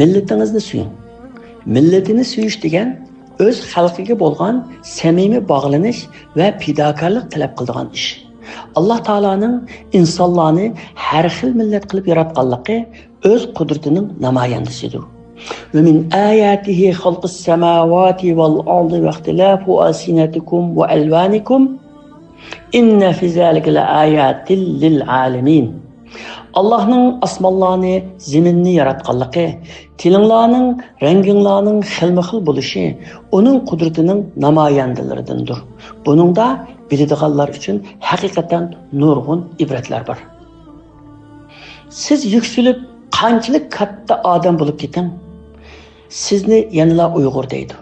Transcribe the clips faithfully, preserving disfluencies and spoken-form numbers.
مىللىتىڭىزنى سۆيۈڭ. مىللىتىنى سۆيۈش دېگەن ئۆز خەلقىگە بولغان سەمىمىي باغلىنىش ۋە پىداكارلىق تەلەپ قىلىدىغان ئىش. ئاللا تائالانىڭ ئىنسانلارنى ھەر خىل مىللەت قىلىپ ياراتقانلىقى ئۆز قۇدرىتىنىڭ نامايەندىسىدۇر. ومن آياته خلق السماوات والأرض واختلاف ألسنتكم وألوانكم إن في ذلك لآيات للعالمين. ئاللاھنىڭ ئاسمانلارنى، زېمىننى ياراتقانلىقى، تىلىڭلارنىڭ، رەڭگىڭلارنىڭ خىلمۇ خىل بولۇشى ئۇنىڭ قۇدرىتىنىڭ نامايەندىلىرىدىندۇر. بۇنىڭدا بىلىدىغانلار ئۈچۈن ھەقىقەتەن نۇرغۇن ئىبرەتلەر بار. سىز يۈكسىلىپ، قانچىلىك كاتتا ئادەم بولۇپ كېتىڭ، سىزنى يەنىلا ئۇيغۇر دەيدۇ.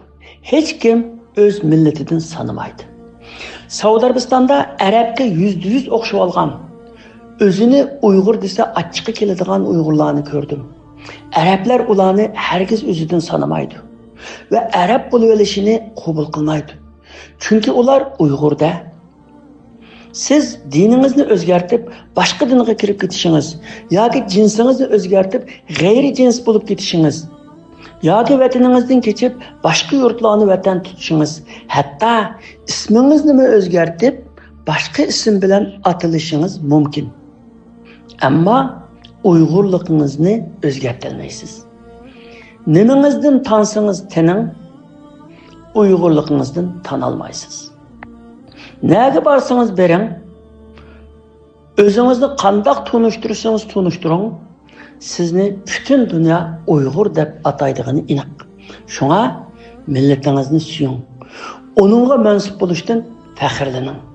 ھېچكىم ئۆز مىللىتىدىن سانىمايدۇ. سەئۇدى ئەرەبىستاندا ئەرەبكە يۈزدە يۈز ئوخشىۋالغان، ئۆزىنى ئۇيغۇر دېسە ئاچچىقى كېلىدىغان ئۇيغۇرلارنى كۆردۈم. ئەرەبلەر ئۇلارنى ھەرگىز ئۆزىدىن سانىمايدۇ ۋە ئەرەب بولۇۋېلىشىنى قوبۇل قىلمايدۇ. چۈنكى ئۇلار ئۇيغۇر-دە. سىز دىنىڭىزنى ئۆزگەرتىپ، باشقا دىنغا كىرىپ كېتىشىڭىز ياكى جىنسىڭىزنى ئۆزگەرتىپ، غەيرىي جىنس بولۇپ كېتىشىڭىز ياكى ۋەتىنىڭىزدىن كېچىپ، باشقا يۇرتلارنى ۋەتەن تۇتۇشىڭىز، ھەتتا ئىسمىڭىزنىمۇ ئۆزگەرتىپ، باشقا ئىسىم بىلەن ئاتىلىشىڭىز مۇمكىن. ئەمما ئۇيغۇرلۇقىڭىزنى ئۆزگەرتەلمەيسىز. نېمىڭىزدىن تانسىڭىز تېنىڭ، ئۇيغۇرلۇقىڭىزدىن تانالمايسىز. نەگە بارسىڭىز بېرىڭ، ئۆزىڭىزنى قانداق تونۇشتۇرسىڭىز تونۇشتۇرۇڭ، سىزنى پۈتۈن دۇنيا ئۇيغۇر دەپ ئاتايدىغىنى ئېنىق. شۇڭا مىللىتىڭىزنى سۆيۈڭ، ئۇنىڭغا مەنسۇپ بولۇشتىن پەخىرلىنىڭ.